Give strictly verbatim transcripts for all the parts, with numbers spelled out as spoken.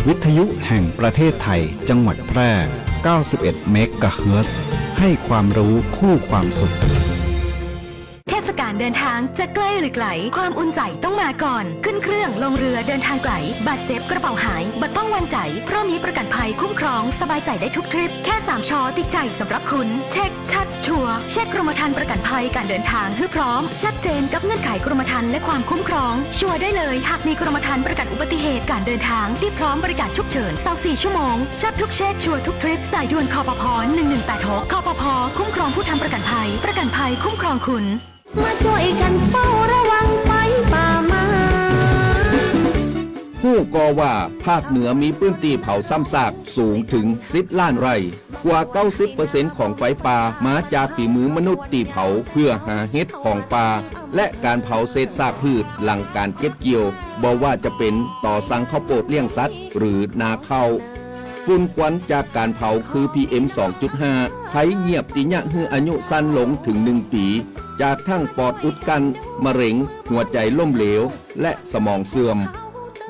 วิทยุแห่งประเทศไทย จังหวัดแพร่ เก้าสิบเอ็ดเมกะเฮิรตซ์ ให้ความรู้คู่ความสุข เทศกาลเดินทางจะใกล้หรือไกล ความอุ่นใจต้องมาก่อน ขึ้นเครื่องลงเรือเดินทางไกล บาดเจ็บกระเป๋าหาย บ่ต้องหวั่นใจ๋ เพราะมีประกันภัยคุ้มครอง สบายใจ๋ได้ทุกทริป แค่สาม ชอ ติดใจ๋สำหรับคุณ เช็คชัดชัวร์ เช็คกรมธรรม์ประกันภัยการเดินทางหื้อพร้อม ชัดเจนกับเงื่อนไขกรมธรรม์และความคุ้มครอง ชัวร์ได้เลย หากมีกรมธรรม์ประกันอุบัติเหตุการเดินทาง ตี้พร้อมบริการฉุกเฉิน ซาวสี่ ชั่วโมง ชัดทุกเช็ค ชัวร์ทุกทริป สายด่วน คปภ หนึ่งหนึ่งแปดหก คปภ คุ้มครองผู้ทำประกันภัย ประกันภัยคุ้มครองคุณ มาจ้วยกั๋นเฝ้าระวังไฟป่ามา ฮู้ก่อว่าภาคเหนือมีพื้นตี้เผาซ้ำซากสูงเถิงสิบล้านไร่ กว่าเก้าสิบเปอร์เซ็นต์ของไฟป่ามาจากฝีมือมนุษย์ตี้เผาเพื่อหาเห็ดของป่า และก๋านเผาเศษซากพืชหลังก๋านเก็บเกี่ยว บ่ว่าจะเป๋นต่อสั่งข้าวโพดเลี้ยงสัตว์หรือนาข้าว ฝุ่นควันจากก๋านเผาคือ พีเอ็ม สองจุดห้า ภัยเงียบตี้เยียะหื้ออายุสั้นลงเถิงหนึ่งปี๋ จากทั้งปอดอุดกั้น มะเร็ง หัวใจ๋ล้มเหลว และสมองเสื่อม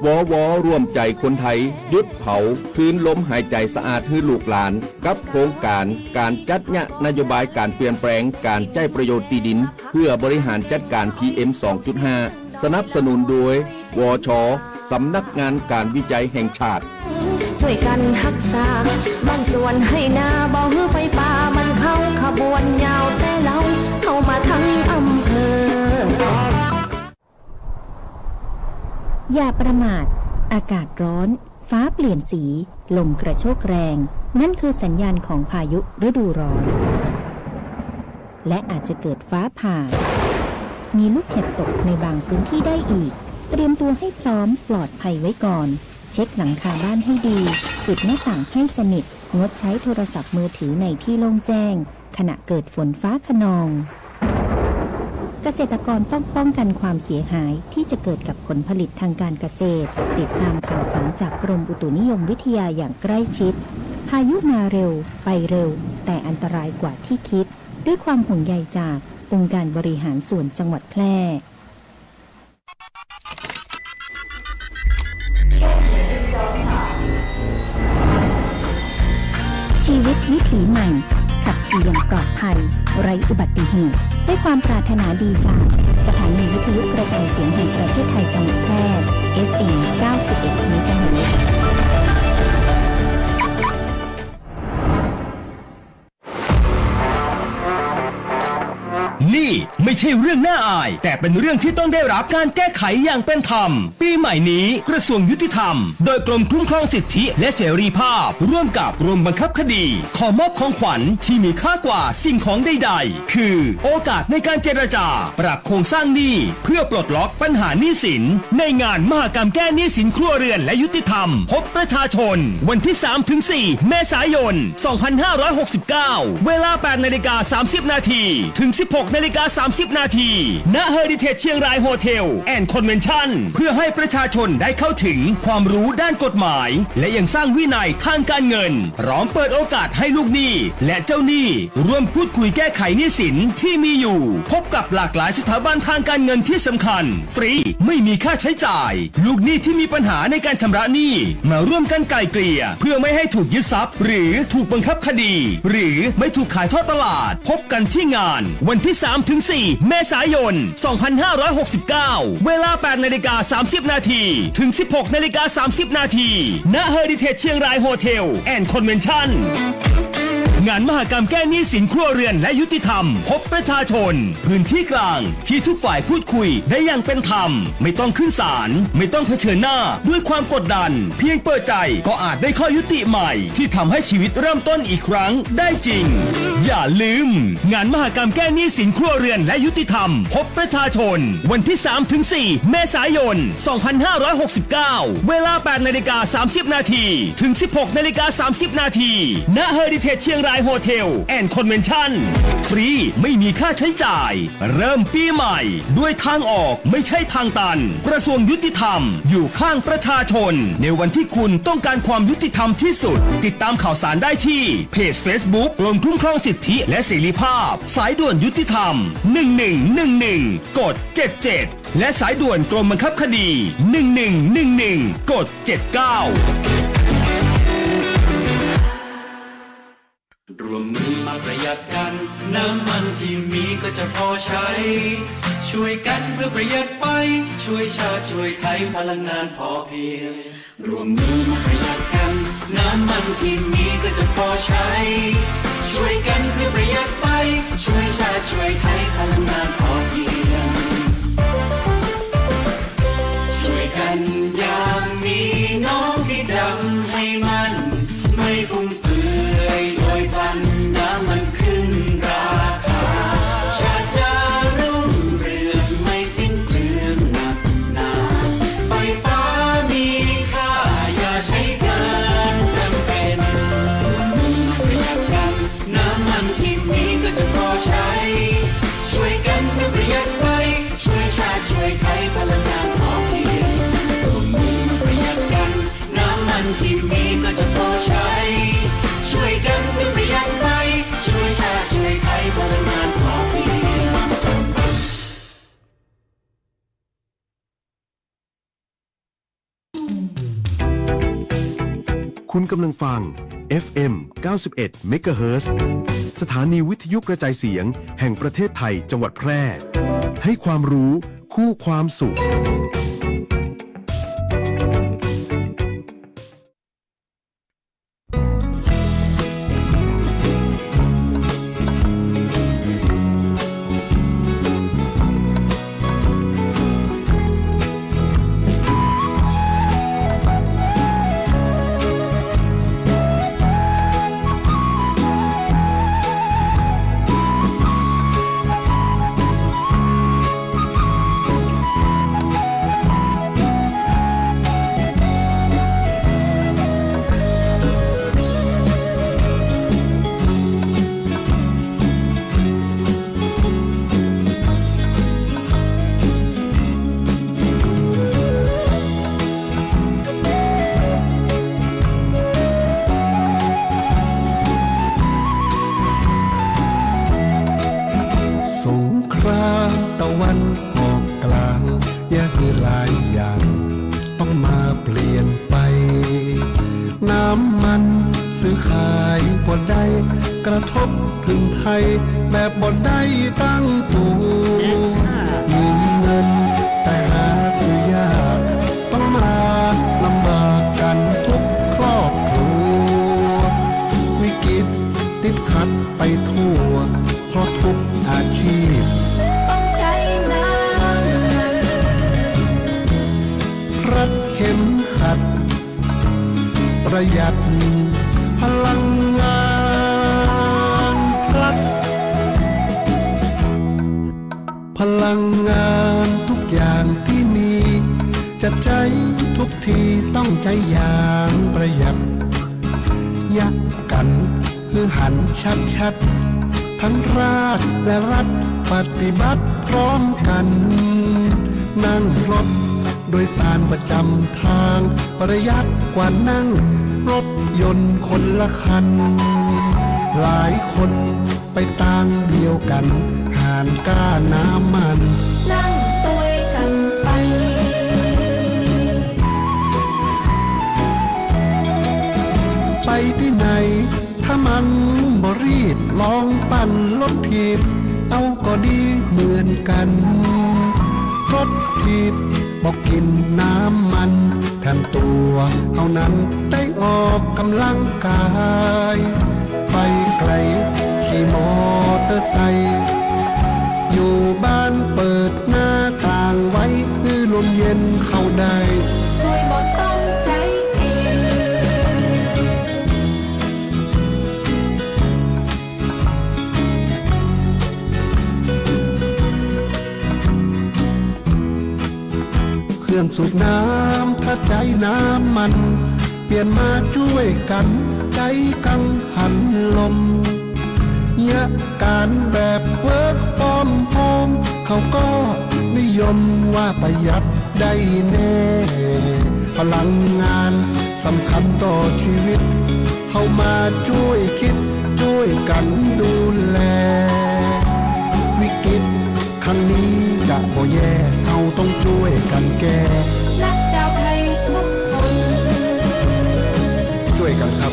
วว ร่วมใจ๋คนไทย หยุดเผา คืนลมหายใจ๋สะอาดหื้อลูกหลาน กับโครงก๋านก๋านจัดเยียะนโยบายก๋านเปลี่ยนแปลงก๋านใจ๊ประโยชน์ตี้ดิน เพื่อบริหารจัดก๋าน พีเอ็ม สองจุดห้า สนับสนุนโดย วช สำนักงานก๋านวิจัยแห่งชาติ จ้วยกั๋นฮักษาบ้านสวนไฮ่นา บ่หื้อไฟป่ามันเข้าขบวนยาวแต่เฮา เข้ามาตึงอำเภอ อย่าประมาท อากาศร้อน ฟ้าเปลี่ยนสี ลมกระโชกแรง นั่นคือสัญญาณของพายุฤดูร้อน และอาจจะเกิดฟ้าผ่า มีลูกเห็บตกในบางพื้นที่ได้อีก เตรียมตัวให้พร้อมปลอดภัยไว้ก่อน เช็คหลังคาบ้านให้ดี ปิดหน้าต่างให้สนิท งดใช้โทรศัพท์มือถือในที่โล่งแจ้ง ขณะเกิดฝนฟ้าคะนอง เกษตรกรต้องป้องกันความเสียหายที่จะเกิดกับผลผลิตทางการเกษตร ติดตามข่าวสารจากกรมอุตุนิยมวิทยาอย่างใกล้ชิด พายุมาเร็ว ไปเร็ว แต่อันตรายกว่าที่คิด ด้วยความห่วงใยจากองค์การบริหารส่วนจังหวัดแพร่ ชีวิตวิถีใหม่ ขับขี่อย่างปลอดภัย ไร้อุบัติเหตุ ด้วยความปรารถนาดีจากสถานีวิทยุกระจายเสียงแห่งประเทศไทยจังหวัดแพร่ เอฟเอ็ม เก้าสิบเอ็ดเมกะเฮิรตซ์ นี่ไม่ใช่เรื่องน่าอาย แต่เป็นเรื่องที่ต้องได้รับการแก้ไขอย่างเป็นธรรม ปีใหม่นี้กระทรวงยุติธรรม โดยกรมคุ้มครองสิทธิและเสรีภาพ ร่วมกับกรมบังคับคดี ขอมอบของขวัญที่มีค่ากว่าสิ่งของใดๆ คือโอกาสในการเจรจา ปรับโครงสร้างหนี้ เพื่อปลดล็อกปัญหาหนี้สิน ในงานมหกรรมแก้หนี้สินครัวเรือนและยุติธรรม พบประชาชน วันที่สามถึงสี่ เมษายน สองพันห้าร้อยหกสิบเก้า เวลา แปดนาฬิกาสามสิบนาที ถึง สิบหกนาฬิกาสามสิบนาที ณ Heritage เชียงราย Hotel and Convention เพื่อให้ประชาชนได้เข้าถึงความรู้ด้านกฎหมาย และยังสร้างวินัยทางการเงิน พร้อมเปิดโอกาสให้ลูกหนี้และเจ้าหนี้ ร่วมพูดคุยแก้ไขหนี้สินที่มีอยู่ พบกับหลากหลายสถาบันทางการเงินที่สำคัญ ฟรี ไม่มีค่าใช้จ่าย ลูกหนี้ที่มีปัญหาในการชำระหนี้ มาร่วมกันไกล่เกลี่ย เพื่อไม่ให้ถูกยึดทรัพย์ หรือถูกบังคับคดี หรือไม่ถูกขายทอดตลาด พบกันที่งาน วันที่สามถึงสี่ เมษายน สองพันห้าร้อยหกสิบเก้า เวลา แปดนาฬิกาสามสิบนาที ถึง สิบหกนาฬิกาสามสิบนาที ณ Heritage เชียงราย Hotel and Convention งานมหกรรมแก้หนี้สินครัวเรือนและยุติธรรม พบประชาชน พื้นที่กลางที่ทุกฝ่ายพูดคุยได้อย่างเป็นธรรม ไม่ต้องขึ้นศาล ไม่ต้องเผชิญหน้าด้วยความกดดัน เพียงเปิดใจก็อาจได้ข้อยุติใหม่ที่ทำให้ชีวิตเริ่มต้นอีกครั้งได้จริง อย่าลืม งานมหกรรมแก้หนี้สินครัวเรือนและยุติธรรม พบประชาชน วันที่สามถึงสี่ เมษายน สองพันห้าร้อยหกสิบเก้า เวลา แปดนาฬิกาสามสิบนาที ถึง สิบหกนาฬิกาสามสิบนาที ณ Heritage เชียงราย Hotel and Convention ฟรี ไม่มีค่าใช้จ่าย เริ่มปีใหม่ด้วยทางออก ไม่ใช่ทางตัน กระทรวงยุติธรรม อยู่ข้างประชาชน ในวันที่คุณต้องการความยุติธรรมที่สุด ติดตามข่าวสารได้ที่เพจ Facebook กรมคุ้มครองสิทธิและเสรีภาพ สายด่วนยุติธรรม หนึ่งหนึ่งหนึ่งหนึ่ง กด เจ็ดเจ็ด และสายด่วนกรมบังคับคดี หนึ่งหนึ่งหนึ่งหนึ่ง กด เจ็ดเก้า จะพอใช้ ช่วยกันเพื่อประหยัดไฟ ช่วยชาติช่วยไทย พลังงานพอเพียง ร่วมมือมาประหยัดกัน น้ำมันที่มีก็จะพอใช้ ช่วยกันเพื่อประหยัดไฟ ช่วยชาติช่วยไทย พลังงานพอเพียง ช่วยกันอย่างมีน้องพี่จำให้มั่น ไม่ฟุ่มเฟือยโดยพลัน น้ำมันขึ้นราคา ชาติจะรุ่งเรืองไม่สิ้นเปลืองหนักหนา ไฟฟ้ามีค่าอย่าใช้เกินจำเป็น ร่วมมือประหยัดกัน น้ำมันที่มีก็จะพอใช้ ช่วยกันเพื่อประหยัดไฟ ช่วยชาติช่วยไทย พลังงานพอเพียง ร่วมมือประหยัดกัน น้ำมันที่มีก็จะพอใช้ ช่วยกันเพื่อประหยัดไฟ ช่วยชาติช่วยไทย พลังงานพอเพียง คุณกำลังฟัง เอฟเอ็ม เก้าสิบเอ็ด เมกะเฮิรตซ์ สถานีวิทยุกระจายเสียงแห่งประเทศไทย จังหวัดแพร่ ให้ความรู้คู่ความสุข สงครามตะวันออกกลาง อย่าหื้อหลายอย่าง ต้องมาเปลี่ยนไป น้ำมันซื้อขายบ่ได้ กระทบเถิงไทยแบบบ่ได้ตั้งตั๋ว มีเงินแต่หาซื้อยาก ต้องมาลำบากกั๋นทุกครอบครัว วิกฤตติดขัดไปทั่ว เพราะทุกอาชีพ ต้องใจ๊น้ำมัน รัดเข็มขัด ประหยัดพลังงานพลัส พลังงานทุกอย่างตี้มี จะใจ๊ทุกทีต้องใจ๊อย่างประหยัด ยะกั๋น หื้อหันชัดๆ ทั้งราษฎร์และรัฐปฏิบัติพร้อมกั๋น นั่งรถโดยสารประจำทาง ประหยัดกว่านั่งรถยนต์คนละคัน หลายคนไปตางเดียวกั๋น หารก้าน้ำมัน นั่งตวยกั๋นไป ไปตี้ไหน ถ้ามันบ่รีบ ลองปั่นรถถีบ เอาก็ดีเหมือนกั๋น รถถีบบ่กิ๋นน้ำมัน แถมตั๋วเฮานั้นได้ออกก๋ำลังกาย ไปไก๋ขี่มอเตอร์ไซค์ อยู่บ้านเปิดหน้าต่างไว้ หื้อลมเย็นเข้าได้ โดยบ่ต้องใจ๊แอร์ เครื่องสูบน้ำถ้าใจ๊น้ำมัน เปลี่ยนมาจ้วยกั๋นใจ๊กังหันลม เยียะก๋านแบบ work from home เขาก็นิยมว่าประหยัดได้แน่ พลังงานสำคัญต่อชีวิต เฮามาจ้วยกึ๊ดจ้วยกั๋นดูแล วิกฤตครั้งนี้จะบ่แย่ เฮาต้องจ้วยกั๋นแก้ รักเจ้าไทยทุกคน จ้วยกั๋นครับ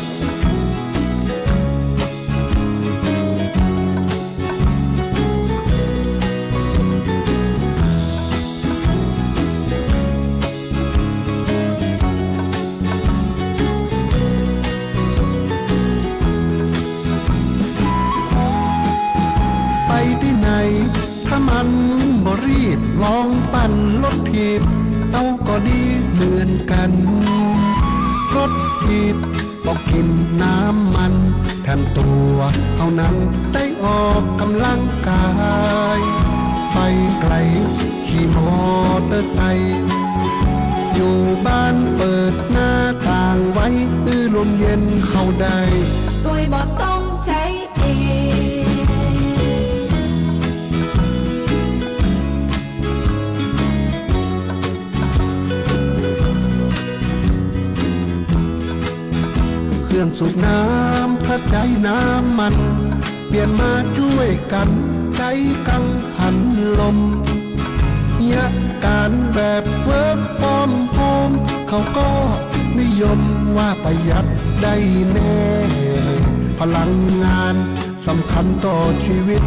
เ ถีบเอาก็ดีเหมือนกั๋น รถถีบก็กิ๋นน้ำมัน แถมตั๋วเฮานั้นได้ออกก๋ำลังก๋าย ไปไก๋ขี่มอเตอร์ไซค์ อยู่บ้านเปิดหน้าต่างไว้ หื้อลมเย็นเข้าได้ โดยบ่ต้องใจ๊เอ เครื่องสูบน้ำถ้าใจ๊น้ำมัน เปลี่ยนมาจ้วยกั๋นใจ๊กังหันลม เยียะก๋านแบบ work from home เขาก็นิยมว่าประหยัดได้แน่ พลังงาน สำคัญต่อชีวิต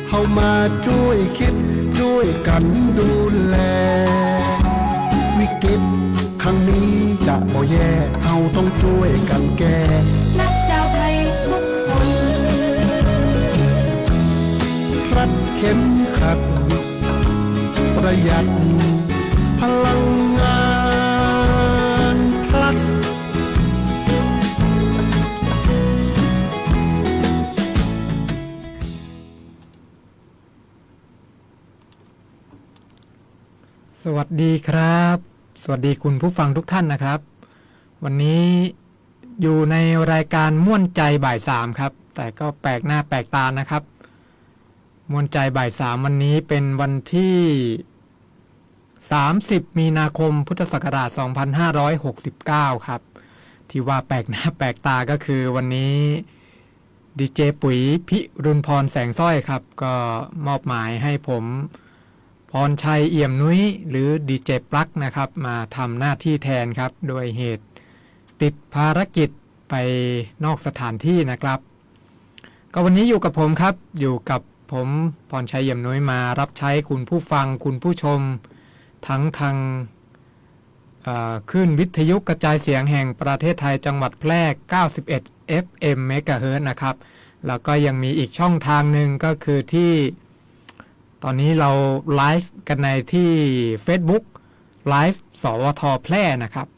เฮามาจ้วยกึ๊ดจ้วยกั๋นดูแล วิกฤตครั้งนี้จะบ่แย่ เฮาต้องจ้วยกั๋นแก้ นะเจ้าไทยทุกคน รัดเข็มขัด ประหยัดพลังงาน plus สวัสดีครับ สวัสดีคุณผู้ฟังทุกท่านนะครับ วันนี้อยู่ในรายการม่วนใจบ่ายสามครับ แต่ก็แปลกหน้าแปลกตานะครับ ม่วนใจบ่ายสามวันนี้เป็นวันที่ สามสิบ มีนาคม พุทธศักราช สองพันห้าร้อยหกสิบเก้า ครับ ที่ว่าแปลกหน้าแปลกตาก็คือวันนี้ ดีเจ ปุ๋ย พิรุณพร แสงสร้อยครับ ก็มอบหมายให้ผม พรชัย เอี่ยมนุ้ย หรือดีเจ ปลั๊กนะครับ มาทำหน้าที่แทนครับ โดยเหตุติดภารกิจไปนอกสถานที่นะครับ ก็วันนี้อยู่กับผมครับ อยู่กับผม พรชัย เอี่ยมนุ้ย มารับใช้คุณผู้ฟัง คุณผู้ชม ทั้งทาง เอ่อ คลื่นวิทยุกระจายเสียงแห่งประเทศไทย จังหวัดแพร่ เก้าสิบเอ็ด เอฟเอ็ม เมกะเฮิรตซ์นะครับ แล้วก็ยังมีอีกช่องทางหนึ่งก็คือที่ ตอนนี้เราไลฟ์กันในที่เฟซบุ๊ก ไลฟ์ สวท แพร่นะครับ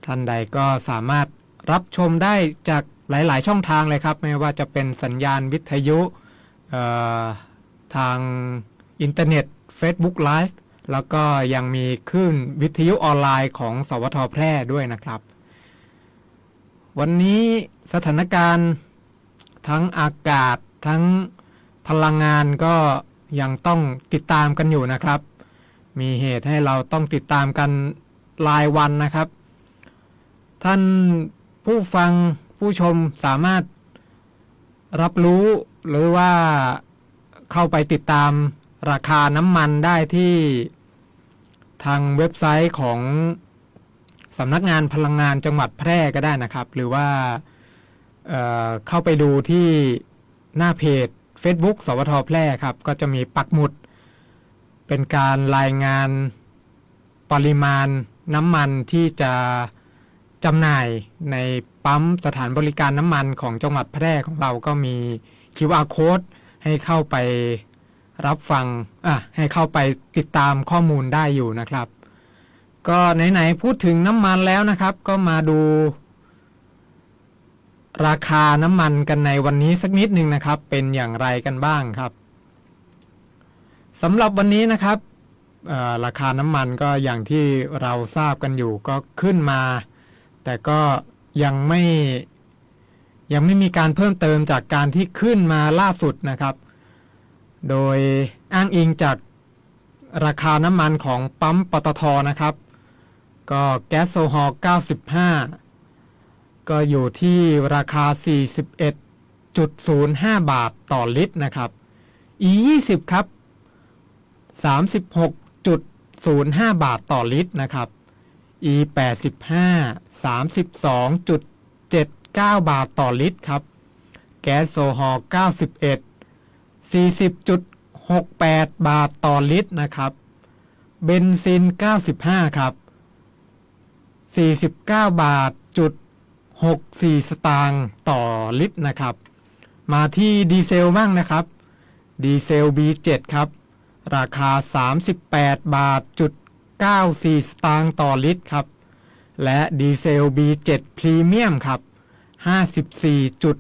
ท่านใดก็สามารถรับชมได้จากหลายๆ ช่องทางเลยครับ ไม่ว่าจะเป็นสัญญาณวิทยุ เอ่อ ทางอินเทอร์เน็ต เฟซบุ๊ก ไลฟ์ แล้วก็ยังมีคลื่นวิทยุออนไลน์ของ สวท แพร่ด้วยนะครับ วันนี้สถานการณ์ทั้งอากาศทั้งพลังงานก็ยังต้องติดตามกันอยู่นะครับ มีเหตุให้เราต้องติดตามกันรายวันนะครับ ท่านผู้ฟังผู้ชมสามารถรับรู้หรือว่าเข้าไปติดตามราคาน้ำมันได้ที่ทางเว็บไซต์ของสำนักงานพลังงานจังหวัดแพร่ก็ได้นะครับ หรือว่า เอ่อ เข้าไปดูที่หน้าเพจเฟซบุ๊ก สวท แพร่ครับ ก็จะมีปักหมุด เป็นการรายงานปริมาณน้ำมันที่จะจำหน่ายในปั๊มสถานบริการน้ำมันของจังหวัดแพร่ของเรา ก็มี คิวอาร์ โค้ด ให้เข้าไปรับฟัง อ่ะ ให้เข้าไปติดตามข้อมูลได้อยู่นะครับ ก็ไหนๆ พูดถึงน้ำมันแล้วนะครับ ก็มาดู ราคาน้ำมันกันในวันนี้สักนิดหนึ่งนะครับ เป็นอย่างไรกันบ้างครับ สำหรับวันนี้นะครับ เอ่อ ราคาน้ำมันก็อย่างที่เราทราบกันอยู่ก็ขึ้นมา แต่ก็ยังไม่ ยังไม่มีการเพิ่มเติมจากการที่ขึ้นมาล่าสุดนะครับ โดยอ้างอิงจาก ราคาน้ำมันของปั๊ม ปตท นะครับ ก็แก๊สโซฮอล์ เก้าสิบห้า ก็อยู่ที่ราคา สี่สิบเอ็ดจุดศูนย์ห้า บาทต่อลิตรนะครับ อี ยี่สิบ ครับ สามสิบหกจุดศูนย์ห้า บาทต่อลิตรนะครับ อี แปดสิบห้า สามสิบสองจุดเจ็ดเก้า บาทต่อลิตรครับ แก๊สโซฮอล์ เก้าสิบเอ็ด สี่สิบจุดหกแปด บาทต่อลิตรนะครับ เบนซิน เก้าสิบห้า ครับ สี่สิบเก้าบาทจุดหกสี่ สตางค์ต่อลิตรนะครับ มาที่ดีเซลบ้างนะครับ ดีเซล บี เจ็ด ครับ ราคา สามสิบแปดบาทจุด เก้าสี่สตางค์ต่อลิตรครับ และดีเซล บี เจ็ด พรีเมียมครับ ห้าสิบสี่จุด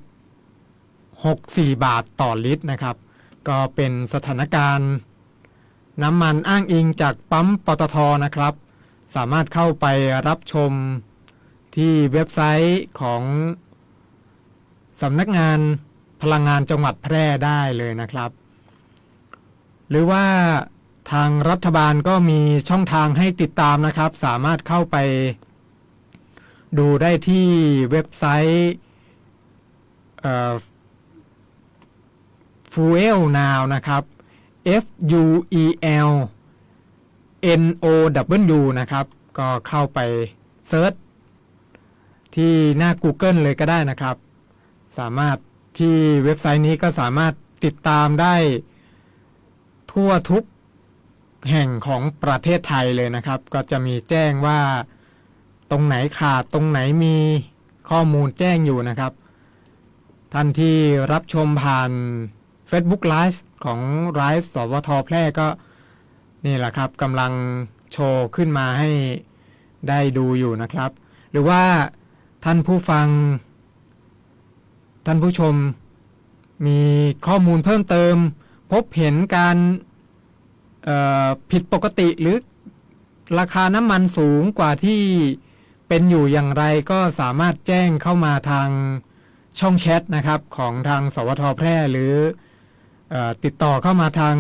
หกสี่บาทต่อลิตรนะครับ ก็เป็นสถานการณ์น้ำมันอ้างอิงจากปั๊ม ปตท นะครับ สามารถเข้าไปรับชมที่เว็บไซต์ของสำนักงานพลังงานจังหวัดแพร่ได้เลยนะครับ หรือว่าทางรัฐบาลก็มีช่องทางให้ติดตามนะครับ สามารถเข้าไปดูได้ที่เว็บไซต์ เอ่อ Fuel Now นะครับ F U E L N O W นะครับ ก็เข้าไปเซิร์ชที่หน้า Google เลยก็ได้นะครับ สามารถ ที่เว็บไซต์นี้ก็สามารถติดตามได้ทั่วทุกแห่งของประเทศไทยเลยนะครับ ก็จะมีแจ้งว่าตรงไหนขาด ตรงไหนมีข้อมูลแจ้งอยู่นะครับ ท่านที่รับชมผ่าน Facebook Live ของ Live สวท แพร่ก็ นี่แหละครับ กำลังโชว์ขึ้นมาให้ได้ดูอยู่นะครับ หรือว่าท่านผู้ฟัง ท่านผู้ชม มีข้อมูลเพิ่มเติม พบเห็นการ เอ่อ ผิดปกติ หรือราคาน้ำมันสูงกว่าที่เป็นอยู่อย่างไร ก็สามารถแจ้งเข้ามาทางช่องแชทนะครับ ของทาง สวท แพร่ หรือ เอ่อ ติดต่อเข้ามาทาง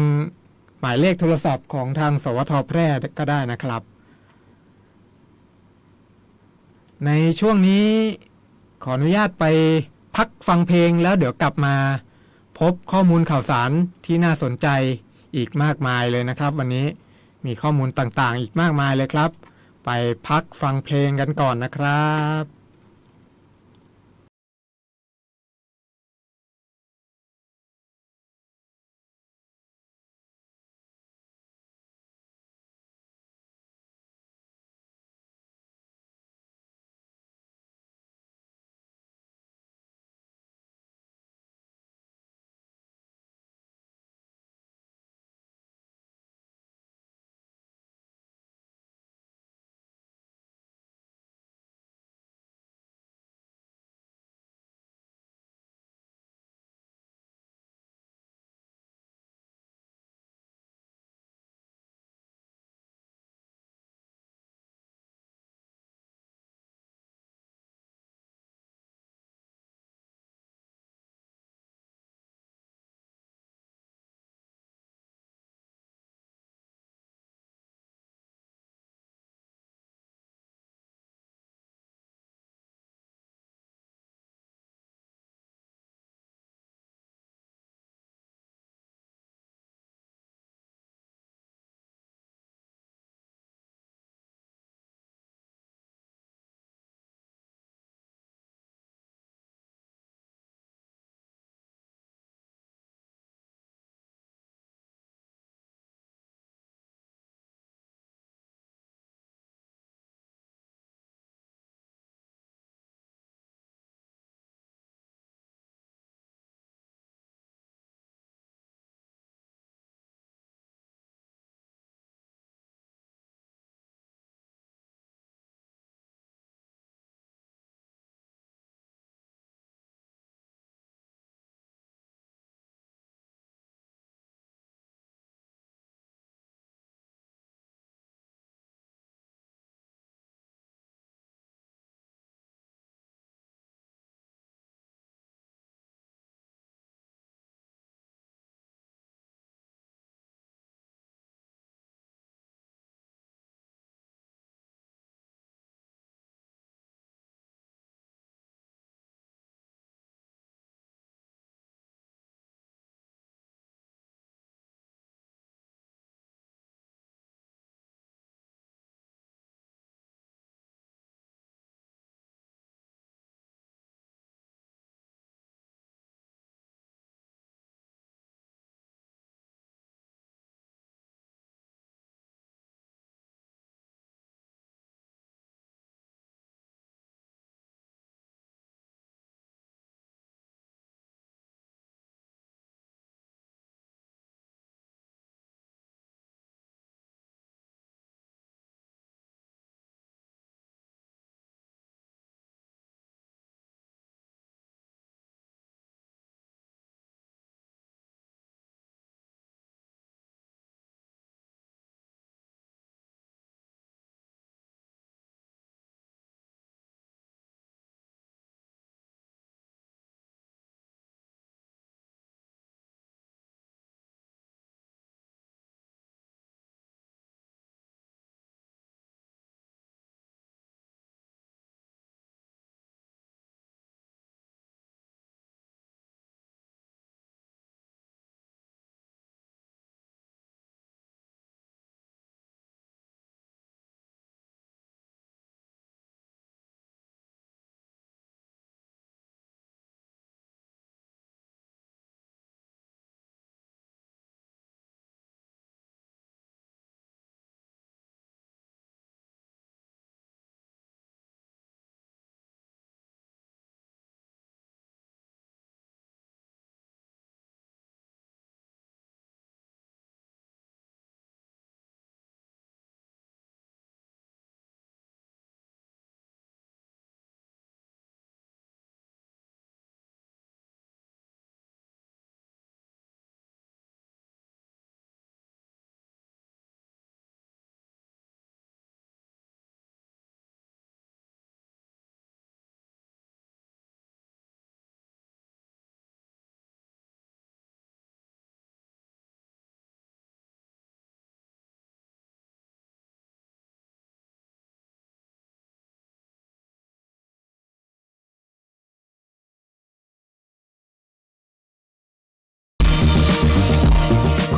หมายเลขโทรศัพท์ของทาง สวท แพร่ ก็ได้นะครับ ในช่วงนี้ขออนุญาตไปพักฟังเพลง แล้วเดี๋ยวกลับมาพบข้อมูลข่าวสารที่น่าสนใจอีกมากมายเลยนะครับ วันนี้มีข้อมูลต่างๆ อีกมากมายเลยครับ ไปพักฟังเพลงกันก่อนนะครับ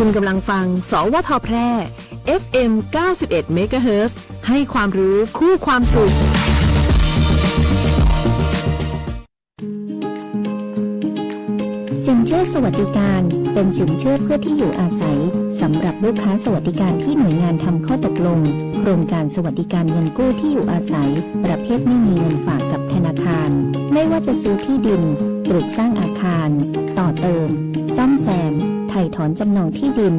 คุณกำลังฟัง สวท แพร่ เอฟเอ็ม เก้าสิบเอ็ด เมกะเฮิรตซ์ ให้ความรู้คู่ความสุข สินเชื่อสวัสดิการ เป็นสินเชื่อเพื่อที่อยู่อาศัย สำหรับลูกค้าสวัสดิการที่หน่วยงานทำข้อตกลง โครงการสวัสดิการเงินกู้ที่อยู่อาศัย ประเภทไม่มีเงินฝากกับธนาคาร ไม่ว่าจะซื้อที่ดิน ปลูกสร้างอาคาร ต่อเติม ซ่อมแซม ไถ่ถอนจำนองที่ดิน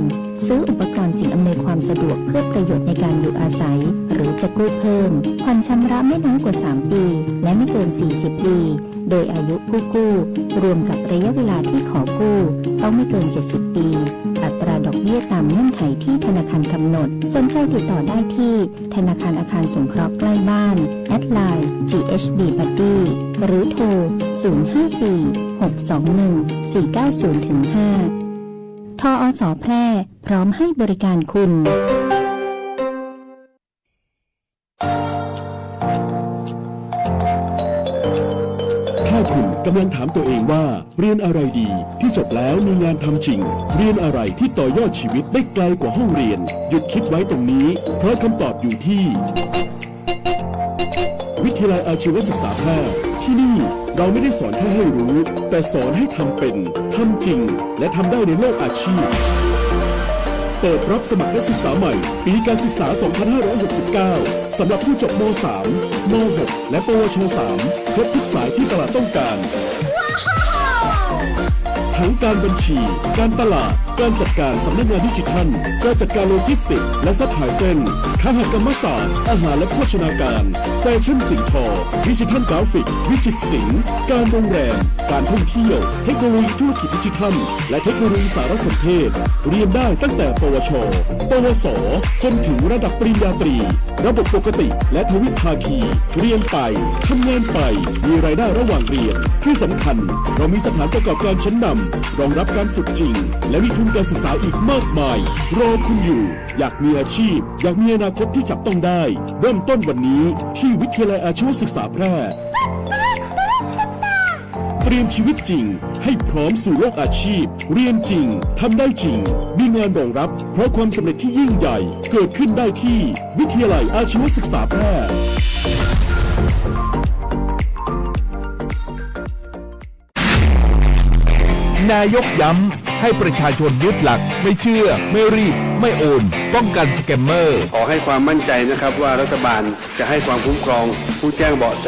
ซื้ออุปกรณ์สิ่งอำนวยความสะดวกเพื่อประโยชน์ในการอยู่อาศัย หรือจะกู้เพิ่ม ผ่อนชำระไม่น้อยกว่าสามปี และไม่เกินสี่สิบปี โดยอายุผู้กู้ รวมกับระยะเวลาที่ขอกู้ ต้องไม่เกินเจ็ดสิบปี อัตราดอกเบี้ยตามเงื่อนไขที่ธนาคารกำหนด สนใจติดต่อได้ที่ธนาคารอาคารสงเคราะห์ใกล้บ้าน แอดไลน์ จีเอชบีบัดดี้ หรือโทร ศูนย์ห้าสี่ หกสองหนึ่ง สี่เก้าศูนย์ห้า ทออส แพร่ พร้อมให้บริการคุณ ถ้าคุณกำลังถามตัวเองว่า เรียนอะไรดีที่จบแล้วมีงานทำจริง เรียนอะไรที่ต่อยอดชีวิตได้ไกลกว่าห้องเรียน หยุดคิดไว้ตรงนี้ เพราะคำตอบอยู่ที่ วิทยาลัยอาชีวศึกษาแพร่ ที่นี่เราไม่ได้สอนแค่ให้รู้ แต่สอนให้ทำเป็น ทำจริง และทำได้ในโลกอาชีพ เปิดรับสมัครนักศึกษาใหม่ ปีการศึกษา สองพันห้าร้อยหกสิบเก้า สำหรับผู้จบ ม.สาม ม.หก และ ปวช. สาม ครบทุกสายที่ตลาดต้องการ ทั้งการบัญชี การตลาด การจัดการสำนักงานดิจิทัล การจัดการโลจิสติกส์และซัพพลายเชน คหกรรมศาสตร์ อาหารและโภชนาการ แฟชั่นสิ่งทอ ดิจิทัลกราฟิก วิจิตรศิลป์ การโรงแรม การท่องเที่ยว เทคโนโลยีธุรกิจดิจิทัล และเทคโนโลยีสารสนเทศ เรียนได้ตั้งแต่ ปวช. ปวส. จนถึงระดับปริญญาตรี ระบบปกติและทวิภาคี เรียนไป ทำงานไป มีรายได้ระหว่างเรียน ที่สำคัญ เรามีสถานประกอบการชั้นนำ รองรับการฝึกจริง และมีทุนการศึกษาอีกมากมาย รอคุณอยู่ อยากมีอาชีพ อยากมีอนาคตที่จับต้องได้ เริ่มต้นวันนี้ที่วิทยาลัยอาชีวศึกษาแพร่ เตรียมชีวิตจริงให้พร้อมสู่โลกอาชีพ เรียนจริง ทำได้จริง มีงานรองรับ เพราะความสำเร็จที่ยิ่งใหญ่ เกิดขึ้นได้ที่วิทยาลัยอาชีวศึกษาแพร่ นายกย้ำให้ประชาชนยึดหลัก ไม่เชื่อ ไม่รีบ ไม่โอน ป้องกันสแกมเมอร์ ขอให้ความมั่นใจนะครับว่ารัฐบาลจะให้ความคุ้มครองผู้แจ้งเบาะแส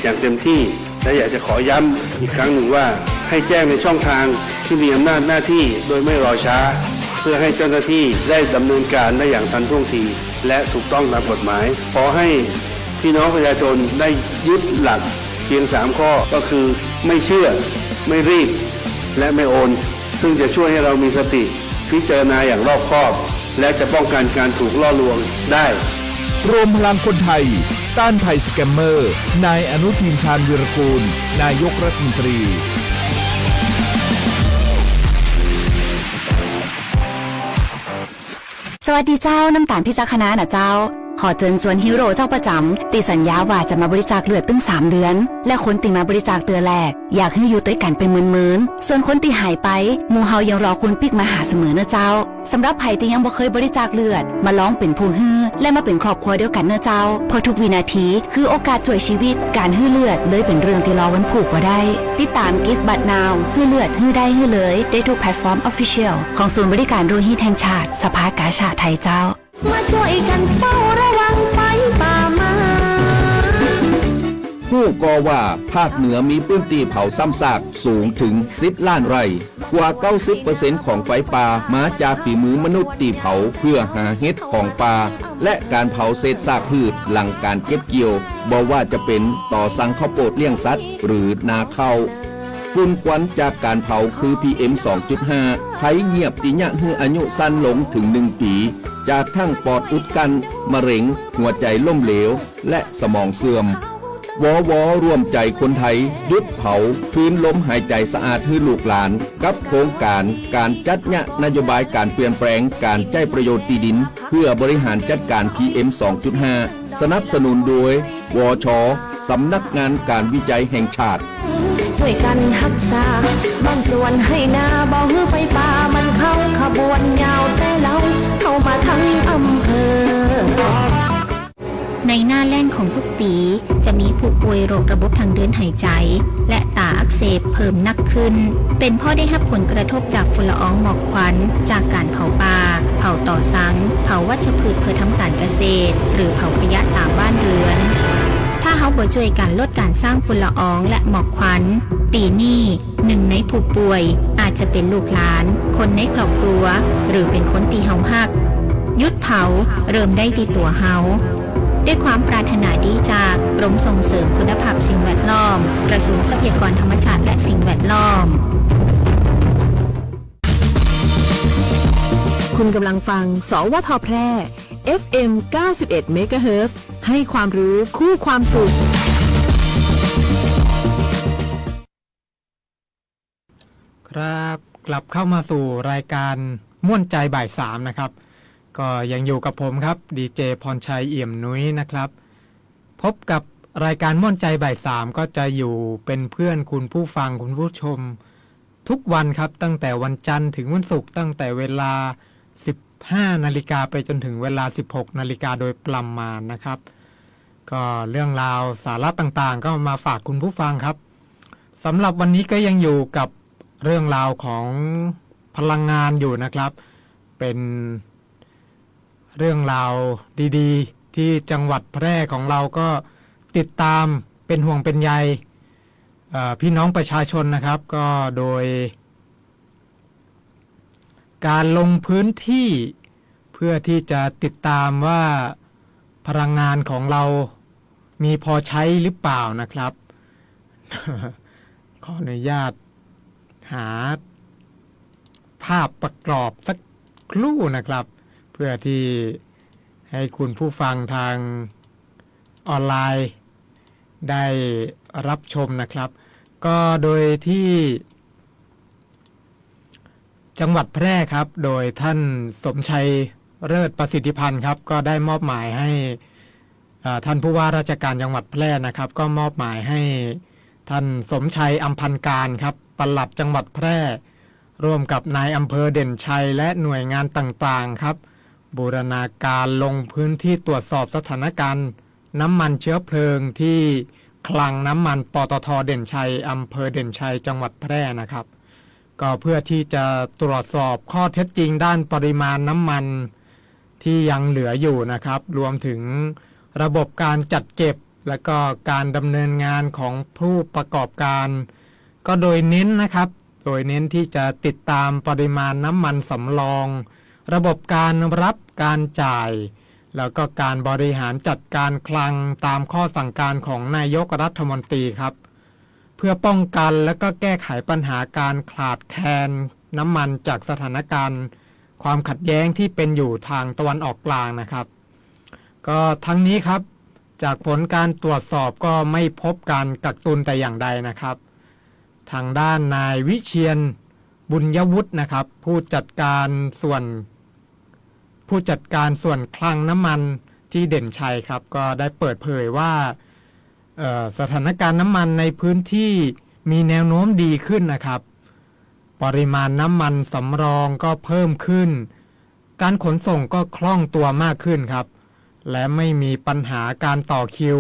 อย่างเต็มที่ และอยากจะขอย้ำอีกครั้งหนึ่งว่า ให้แจ้งในช่องทางที่มีอำนาจหน้าที่โดยไม่รอช้า เพื่อให้เจ้าหน้าที่ได้ดำเนินการได้อย่างทันท่วงที และถูกต้องตามกฎหมาย ขอให้พี่น้องประชาชนได้ยึดหลักเพียงสามข้อ ก็คือ ไม่เชื่อ ไม่รีบ และไม่โอน ซึ่งจะช่วยให้เรามีสติพิจารณาอย่างรอบคอบ และจะป้องกันการถูกล่อลวงได้ รวมพลังคนไทย ต้านภัยสแกมเมอร์ นายอนุทิน ชาญวีรกูล นายกรัฐมนตรี สวัสดีเจ้า น้ำตาลพิจักขณานะเจ้า ขอเจิญจวนฮีโร่เจ้าประจ๋ำ ตี้สัญญาว่าจะมาบริจาคเลือดตึงสามเดือน และคนตี้มาบริจาคเตื้อแรก อยากหื้ออยู่ตวยกั๋นเป๋นเมินๆ ส่วนคนตี้หายไป หมู่เฮายังรอคุณปิ๊กมาหาเสมอเน่อเจ้า สำหรับใผตี้ยังบ่เคยบริจาคเลือด มาลองเป๋นผู้หื้อ และมาเป๋นครอบครัวเดียวกั๋นเน่อเจ้า เพราะทุกวินาทีคือโอกาสจ้วยชีวิต ก๋านหื้อเลือดเลยเป๋นเรื่องตี้รอวันผูกบ่ได้ ติดต๋าม Give Blood Now หื้อเลือด หื้อได้ หื้อเลย ได้ทุกแพลตฟอร์ม Official ของศูนย์บริการโลหิตแห่งชาติ สภากาชาดไทยเจ้า มาจ้วยกั๋นเฝ้าระวังไฟป่าไหม้ ฮู้ก่อว่าภาคเหนือมีพื้นตี้เผาซ้ำซากสูงเถิงสิบล้านไร่ กว่าเก้าสิบเปอร์เซ็นต์ของไฟป่ามาจากฝีมือมนุษย์ตี้เผาเพื่อหาเห็ดของป่า และก๋านเผาเศษซากพืชหลังก๋านเก็บเกี่ยว บ่ว่าจะเป๋นต่อสั่งข้าวโพดเลี้ยงสัตว์ หรือนาข้าว ฝุ่นควันจากก๋านเผาคือ พีเอ็ม สองจุดห้า ภัยเงียบตี้เยียะหื้ออายุสั้นลงเถิงหนึ่งปี๋ จากทั้งปอดอุดกั้น มะเร็ง หัวใจ๋ล้มเหลว และสมองเสื่อม วว ร่วมใจ๋คนไทย หยุดเผา คืนลมหายใจ๋สะอาดหื้อลูกหลาน กับโครงก๋านก๋านจัดเยียะนโยบายก๋านเปลี่ยนแปลงก๋านใจ๊ประโยชน์ตี้ดิน เพื่อบริหารจัดก๋าน พีเอ็ม สองจุดห้า สนับสนุนโดย วช สำนักงานก๋านวิจัยแห่งชาติ จ้วยกั๋นฮักษาบ้านสวนไฮ่นา บ่หื้อไฟป่ามันเข้า เข้า บวนยาวแต่เล้าเข้ามาทั้งอำเภอ ในหน้าแล้งของทุกปี๋ จะมีผู้ป่วยโรคระบบทางเดินหายใจ๋ และต๋าอักเสบเพิ่มนักขึ้น เป๋นเพราะได้ฮับผลกระทบจากฝุ่นละอองหมอกควัน จากก๋านเผาป่า เผาต่อสัง เผาวัชพืชเพื่อทำก๋านเกษตร หรือเผาขยะต๋ามบ้านเรือน ถ้าเฮาบ่จ้วยกั๋นลดก๋านสร้างฝุ่นละอองและหมอกควัน ปี๋นี้ นึ่งในผู้ป่วยอาจจะเป๋นลูกหลาน คนในครอบครัว หรือเป๋นคนตี้เฮาฮัก หยุดเผา เริ่มได้ตี้ตั๋วเฮา ด้วยความปรารถนาดีจากกรมส่งเสริมคุณภาพสิ่งแวดล้อม กระทรวงทรัพยากรธรรมชาติและสิ่งแวดล้อม คุณกำลังฟัง สวท แพร่ เอฟเอ็ม เก้าสิบเอ็ด เมกะเฮิรตซ์ ให้ความรู้คู่ความสุข ครับ กลับเข้ามาสู่รายการม่วนใจบ่ายสามนะครับ ก็ยังอยู่กับผมครับ ดีเจ พรชัย เอี่ยมนุ้ยนะครับ พบกับรายการม่วนใจบ่ายสาม ก็จะอยู่เป๋นเพื่อนคุณผู้ฟังคุณผู้ชมทุกวันครับ ตั้งแต่วันจันทร์ถึงวันศุกร์ ตั้งแต่เวลา สิบห้านาฬิกาไปจนถึงเวลา สิบหกนาฬิกาโดยประมาณนะครับ ก็เรื่องราวสาระต่างๆ ก็มาฝากคุณผู้ฟังครับ สำหรับวันนี้ก็ยังอยู่กับเรื่องราวของพลังงานอยู่นะครับ เป๋นเรื่องราวดีๆ ที่จังหวัดแพร่ของเราก็ติดตามเป๋นห่วงเป๋นใย เอ่อ พี่น้องประชาชนนะครับ ก็โดย การลงพื้นที่เพื่อที่จะติดตามว่าพลังงานของเรามีพอใช้หรือเปล่านะครับ ขออนุญาตหาภาพประกอบสักครู่นะครับ เพื่อที่ให้คุณผู้ฟังทางออนไลน์ได้รับชมนะครับ ก็โดยที่ จังหวัดแพร่ครับ โดยท่านสมชัยเลิศประสิทธิพันธ์ครับ ก็ได้มอบหมายให้ เอ่อ ท่านผู้ว่าราชการจังหวัดแพร่นะครับ ก็มอบหมายให้ท่านสมชัยอำพันธ์การครับ ปลัดจังหวัดแพร่ ร่วมกับนายอำเภอเด่นชัยและหน่วยงานต่างๆครับ บูรณาการลงพื้นที่ตรวจสอบสถานการณ์น้ำมันเชื้อเพลิงที่คลังน้ำมัน ปตท. เด่นชัย อำเภอเด่นชัย จังหวัดแพร่นะครับ ก็เพื่อที่จะตรวจสอบข้อเท็จจริงด้านปริมาณน้ำมันที่ยังเหลืออยู่นะครับ รวมถึงระบบการจัดเก็บ และก็การดำเนินงานของผู้ประกอบการ ก็โดยเน้นนะครับ โดยเน้นที่จะติดตามปริมาณน้ำมันสำรอง ระบบการรับการจ่าย แล้วก็การบริหารจัดการคลังตามข้อสั่งการของนายกรัฐมนตรีครับ เพื่อป้องกันและก็แก้ไขปัญหาการขาดแคลนน้ำมันจากสถานการณ์ความขัดแย้งที่เป็นอยู่ทางตะวันออกกลางนะครับ ก็ทั้งนี้ครับ จากผลการตรวจสอบก็ไม่พบการกักตุนแต่อย่างใดนะครับ ทางด้านนายวิเชียร บุญยวุฒินะครับ ผู้จัดการส่วน ผู้จัดการส่วนคลังน้ำมันที่เด่นชัยครับ ก็ได้เปิดเผยว่า เอ่อ สถานการณ์น้ำมันในพื้นที่มีแนวโน้มดีขึ้นนะครับ ปริมาณน้ำมันสำรองก็เพิ่มขึ้น การขนส่งก็คล่องตัวมากขึ้นครับ และไม่มีปัญหาการต่อคิว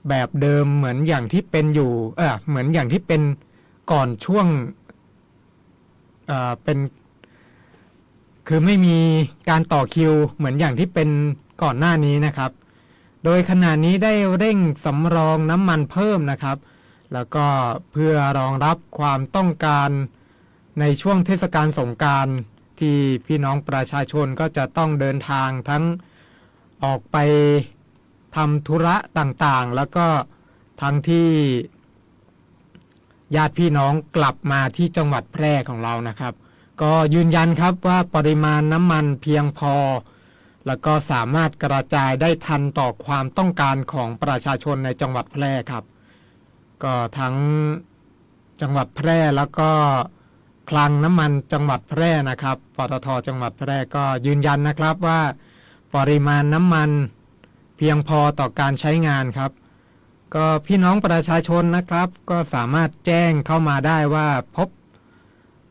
แบบเดิมเหมือนอย่างที่เป็นอยู่ เอ่อ เหมือนอย่างที่เป็นก่อนช่วง เอ่อ เป็น คือไม่มีการต่อคิวเหมือนอย่างที่เป็นก่อนหน้านี้นะครับ โดยขณะนี้ได้เร่งสำรองน้ำมันเพิ่มนะครับ แล้วก็เพื่อรองรับความต้องการในช่วงเทศกาลสงกรานต์ ที่พี่น้องประชาชนก็จะต้องเดินทางทั้งออกไปทำธุระต่างๆ แล้วก็ทั้งที่ ญาติพี่น้องกลับมาที่จังหวัดแพร่ของเรานะครับ ก็ยืนยันครับว่าปริมาณน้ำมันเพียงพอ แล้วก็สามารถกระจายได้ทันต่อความต้องการของประชาชนในจังหวัดแพร่ครับ ก็ทั้งจังหวัดแพร่แล้วก็คลังน้ำมันจังหวัดแพร่นะครับ ปตท. จังหวัดแพร่ก็ยืนยันนะครับว่าปริมาณน้ำมันเพียงพอต่อการใช้งานครับ ก็พี่น้องประชาชนนะครับ ก็สามารถแจ้งเข้ามาได้ว่าพบ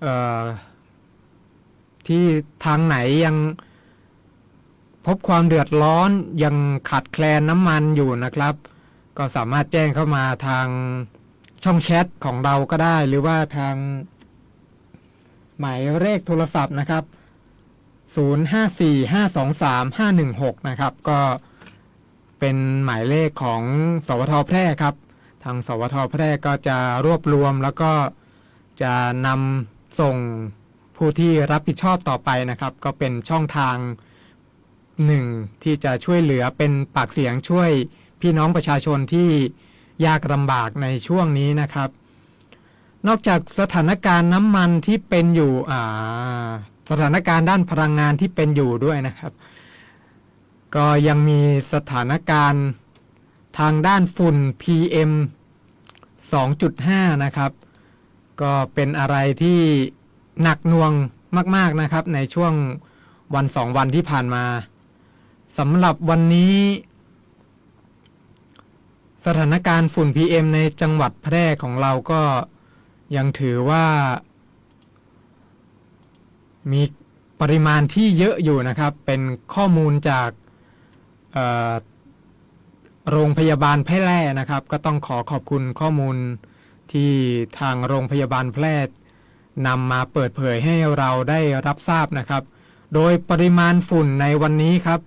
เอ่อ ที่ทางไหนยังพบความเดือดร้อน ยังขาดแคลนน้ำมันอยู่นะครับ ก็สามารถแจ้งเข้ามาทางช่องแชทของเราก็ได้ หรือว่าทางหมายเลขโทรศัพท์นะครับ ศูนย์ห้าสี่ห้าสองสามห้าหนึ่งหก นะครับ ก็เป็นหมายเลขของ สวท แพร่ครับ ทาง สวท แพร่ก็จะรวบรวม แล้วก็จะนำส่งผู้ที่รับผิดชอบต่อไปนะครับ ก็เป็นช่องทางหนึ่งที่จะช่วยเหลือ เป็นปากเสียงช่วยพี่น้องประชาชนที่ยากลำบากในช่วงนี้นะครับ นอกจากสถานการณ์น้ำมันที่เป็นอยู่ อ่า สถานการณ์ด้านพลังงานที่เป็นอยู่ด้วยนะครับ ก็ยังมีสถานการณ์ทางด้านฝุ่น พีเอ็ม สองจุดห้า นะครับ ก็เป็นอะไรที่หนักหน่วงมากๆ นะครับ ในช่วงวันสองวันที่ผ่านมา สำหรับวันนี้ สถานการณ์ฝุ่น พีเอ็ม ในจังหวัดแพร่ของเราก็ยังถือว่า มีปริมาณที่เยอะอยู่นะครับ เป็นข้อมูลจาก เอ่อ โรงพยาบาลแพร่นะครับ ก็ต้องขอขอบคุณข้อมูลที่ทางโรงพยาบาลแพร่นำมาเปิดเผยให้เราได้รับทราบนะครับ โดยปริมาณฝุ่นในวันนี้ครับ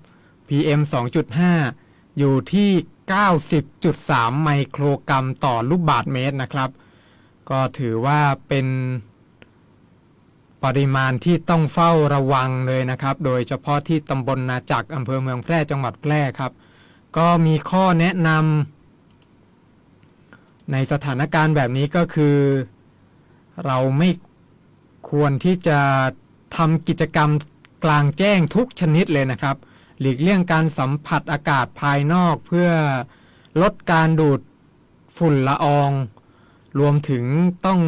พีเอ็ม สองจุดห้า อยู่ที่ เก้าสิบจุดสาม ไมโครกรัมต่อลูกบาศก์เมตรนะครับ ก็ถือว่าเป็นปริมาณที่ต้องเฝ้าระวังเลยนะครับ โดยเฉพาะที่ตำบลนาจักร อำเภอเมืองแพร่ จังหวัดแพร่ครับ ก็มีข้อแนะนำในสถานการณ์แบบนี้ก็คือ เราไม่ควรที่จะทำกิจกรรมกลางแจ้งทุกชนิดเลยนะครับ หลีกเลี่ยงการสัมผัสอากาศภายนอกเพื่อลดการดูด ฝุ่นละออง รวมถึงต้อง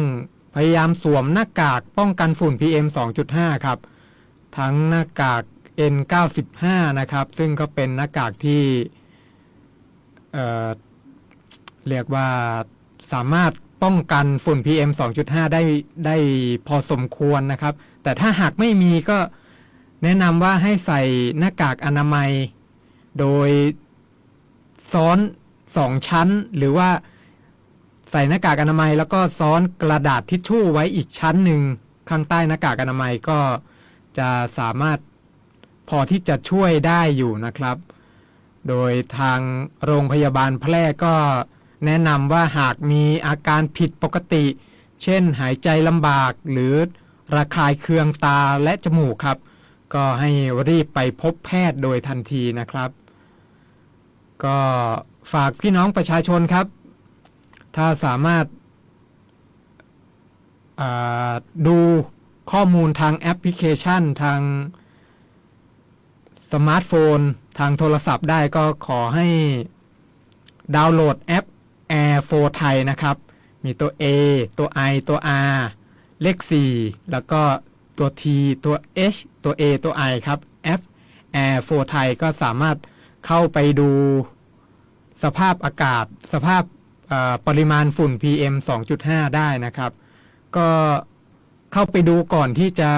พยายามสวมหน้ากากป้องกันฝุ่น พีเอ็ม สองจุดห้า ครับ ทั้งหน้ากาก เอ็น เก้าสิบห้า นะครับ ซึ่งก็เป็นหน้ากากที่ เอ่อ เรียกว่าสามารถป้องกันฝุ่น พีเอ็ม สองจุดห้า ได้ ได้พอสมควรนะครับ แต่ถ้าหากไม่มีก็แนะนำว่าให้ใส่หน้ากากอนามัย โดย ซ้อนสองชั้น หรือว่าใส่หน้ากากอนามัย แล้วก็ซ้อนกระดาษทิชชู่ไว้อีกชั้นหนึ่งข้างใต้หน้ากากอนามัย ก็จะสามารถพอที่จะช่วยได้อยู่นะครับ โดยทางโรงพยาบาลแพร่ก็แนะนำว่าหากมีอาการผิดปกติ เช่นหายใจลำบาก หรือระคายเคืองตาและจมูกครับ ก็ให้รีบไปพบแพทย์โดยทันทีนะครับ ก็ฝากพี่น้องประชาชนครับ ถ้าสามารถ อ่า ดูข้อมูลทางแอปพลิเคชัน ทางสมาร์ทโฟน ทางโทรศัพท์ได้ ก็ขอให้ดาวน์โหลดแอป Air Force Thai นะครับ มีตัว A ตัว I ตัว R เลขสี่ แล้วก็ตัว T ตัว H ตัว A ตัว I ครับ แอป Air Force Thai ก็สามารถเข้าไปดูสภาพอากาศ สภาพ เอ่อ ปริมาณฝุ่น พีเอ็ม สองจุดห้า ได้นะครับ ก็เข้าไปดูก่อนที่จะ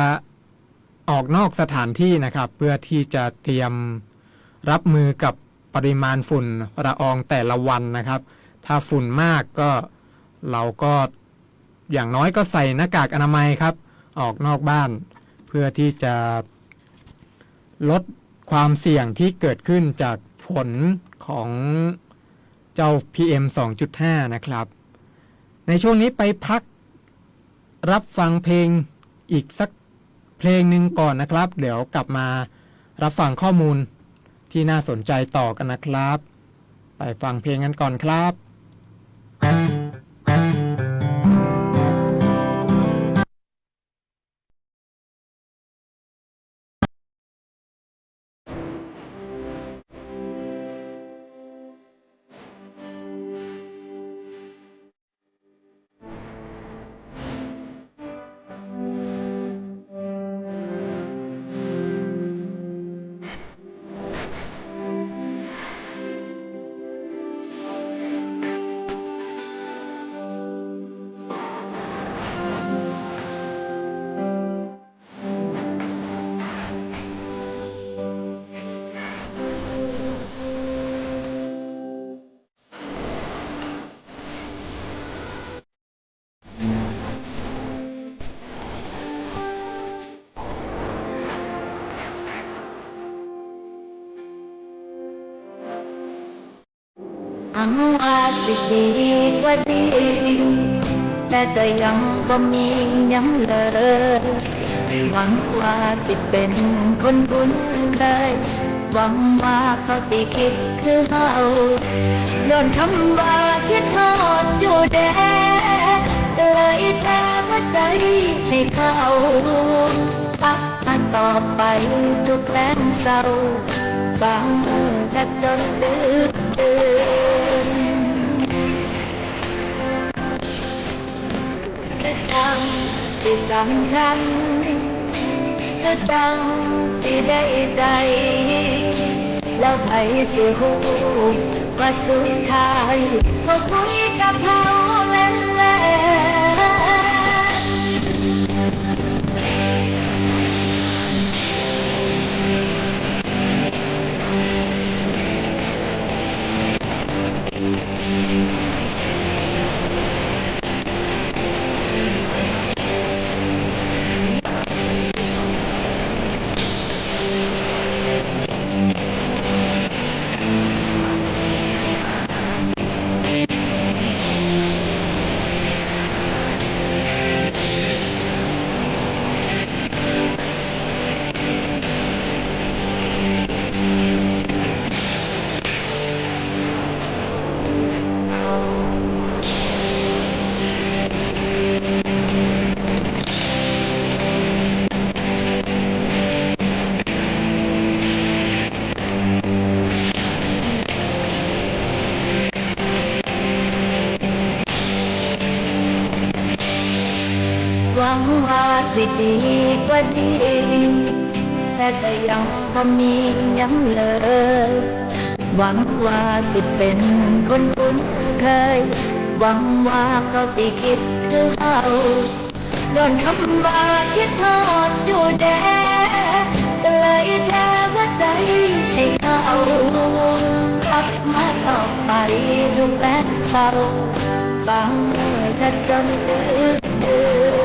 ออกนอกสถานที่นะครับ เพื่อที่จะเตรียมรับมือกับปริมาณฝุ่นละอองแต่ละวันนะครับ ถ้าฝุ่นมากก็ เราก็อย่างน้อยก็ใส่หน้ากากอนามัยครับ ออกนอกบ้าน เพื่อที่จะลดความเสี่ยงที่เกิดขึ้นจากผลของเจ้า พีเอ็ม สองจุดห้า นะครับ ในช่วงนี้ไปพักรับฟังเพลงอีกสักเพลงหนึ่งก่อนนะครับ เดี๋ยวกลับมารับฟังข้อมูลที่น่าสนใจต่อกันนะครับ ไปฟังเพลงกันก่อนครับ หวังว่าสิดีกว่านี้ แต่ก็ยังบ่มีหยังเลย หวังว่าสิเป๋นคนบุญเลย หวังว่าเขาสิกึ๊ดคือเฮา ย้อนกำว่าคิดฮอดอยู่แด่ ก็เลยแผ่หัวใจ๋หื้อเขา กลับมาตอบไปทุกแลงเศร้า บางมื้อแทบจ๋นดึกดื่น คือจั่งสิสำคัญ คือจั่งสิได้ใจ๋ แล้วใผสิฮู้ว่าสุดท้ายก็คุยกับเฮาแม่นแหละ หวังว่าสิดีกว่านี้ แต่ก็ยังบ่มีหยังเลย หวังว่าสิเป๋นคนคุ้นเคย หวังว่าเขาสิกึ๊ดคือเฮา ย้อนกำว่าคิดฮอดอยู่แด่ ก็เลยแผ่หัวใจ๋หื้อเขา กลับมาตอบไปทุกแลงเศร้า บางมื้อแทบจ๋นดึกดื่น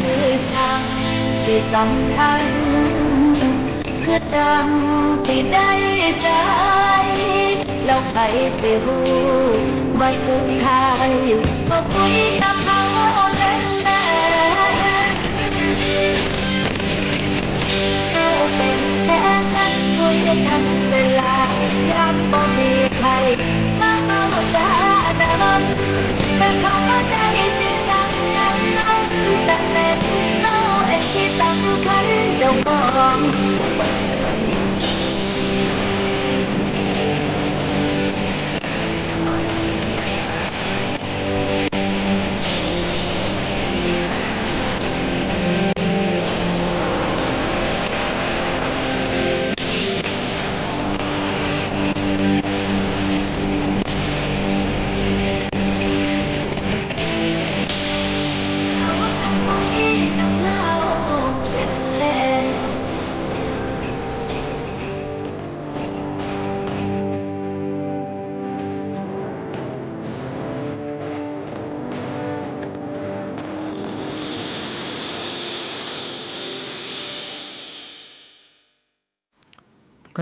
คือจั่งสิสำคัญ คือจั่งสิได้ใจ๋ แล้วใผสิฮู้ว่าสุดท้ายก็คุยกับเฮาแม่นแหละ เฮาเป๋นแค่คนคุยกั๋นเวลา ยามบ่มีใผมาเอาจานำ แต่เขาบ่ได้สิจั่งนำ แต่แม่นเฮาเองตี้สำคัญเจ้าของ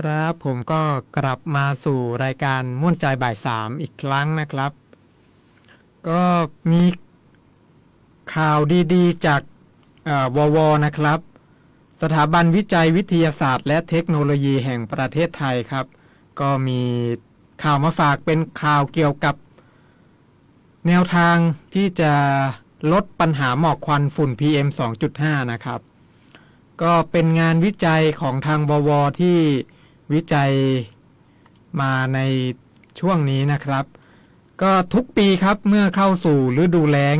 ครับ ผมก็กลับมาสู่รายการม่วนใจบ่ายสามอีกครั้งนะครับ ก็มีข่าวดีๆ จาก เอ่อ วว นะครับ สถาบันวิจัยวิทยาศาสตร์และเทคโนโลยีแห่งประเทศไทยครับ ก็มีข่าวมาฝาก เป็นข่าวเกี่ยวกับแนวทางที่จะลดปัญหาหมอกควันฝุ่น พีเอ็ม สองจุดห้า นะครับ ก็เป็นงานวิจัยของทาง วว ที่วิจัยมาในช่วงนี้นะครับ ก็ทุกปีครับ เมื่อเข้าสู่ฤดูแล้ง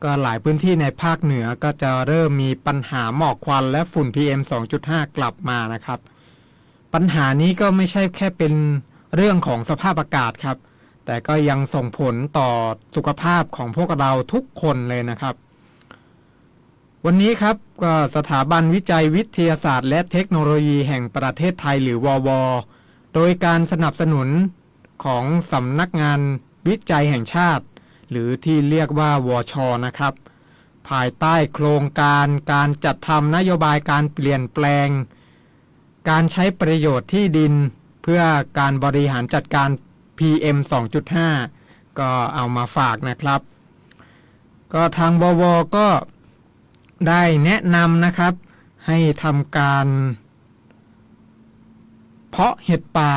ก็หลายพื้นที่ในภาคเหนือก็จะเริ่มมีปัญหาหมอกควันและฝุ่น พีเอ็ม สองจุดห้า กลับมานะครับ ปัญหานี้ก็ไม่ใช่แค่เป็นเรื่องของสภาพอากาศครับ แต่ก็ยังส่งผลต่อสุขภาพของพวกเราทุกคนเลยนะครับ ว วันนี้ครับ ก็สถาบันวิจัยวิทยาศาสตร์และเทคโนโลยีแห่งประเทศไทย หรือ วว โดยการสนับสนุนของสำนักงานวิจัยแห่งชาติ หรือที่เรียกว่า วช นะครับ ภายใต้โครงการการจัดทำนโยบายการเปลี่ยนแปลง การใช้ประโยชน์ที่ดินเพื่อการบริหารจัดการ พี เอ็ม สองจุดห้า ก็เอามาฝากนะครับ ก็ทาง วว ก็ได้แนะนำนะครับ ให้ทำการเพาะเห็ดป่า